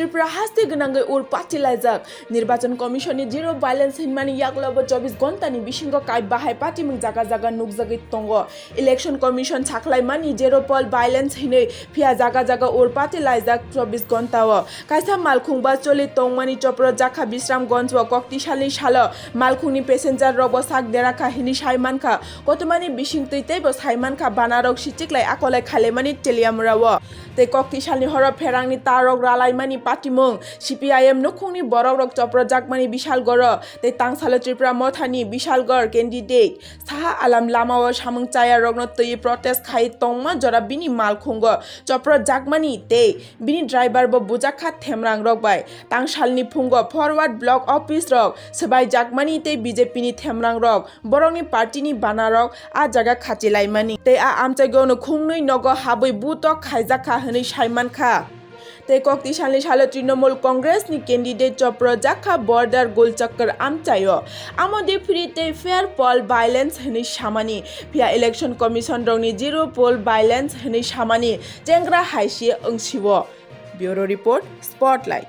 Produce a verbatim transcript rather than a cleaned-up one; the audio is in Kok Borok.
Tripura haste gwnangwi ur patilaijak. Nirbachan Commission ni zero violence hinmani yagulobo chobbish ghonta ni bisingo kai bahai patimung jaga jaga nukjagwi tongo. Election Commission sakhlaimani zero poll violence hinwi, phiya jaga jaga ur patilaijak chobbish ghonta o. Kaisa malkhung bus choli tongmani chopro jakha Bisramganj o koktisalni salo malkhungni passenger rokbo sak derakha hinwi saimankha. Kotomani bisingtwi teibo saimankha banarok sichiklai akolai khailaimani Teliamura o. Tei koktisalni horo pherangni tarok ralaimani patimung, C P I M nukhungni borokrok choprojakmani Bishalgoro tei tangsalo Tripura Mothani Bishalgor candidate Saha Alam lamao samung chayarokno twiwi protest khai tongma jora bini malkhungo choprojakmani tei bini driver bo bujakha themrangrok bai. Tangsalni phungo Forward Block Office rok swbaijakmani tei B J P ni themrangrok borokni party ni banarok a jaga khachilaimani tei a amchaigwno khungnwi nogo habwi butok khaijakha hwnwi saimankha. Tei koktisalni salo Trinamool Congress ni candidate choprojakha border golchakkar amchaio. Amo de free tei fair poll violence hwnwi samani, phiya Election Commission rokni zero poll violence hwnwi samani chengra hai se wngsiwo. Bureau Report, Spotlight.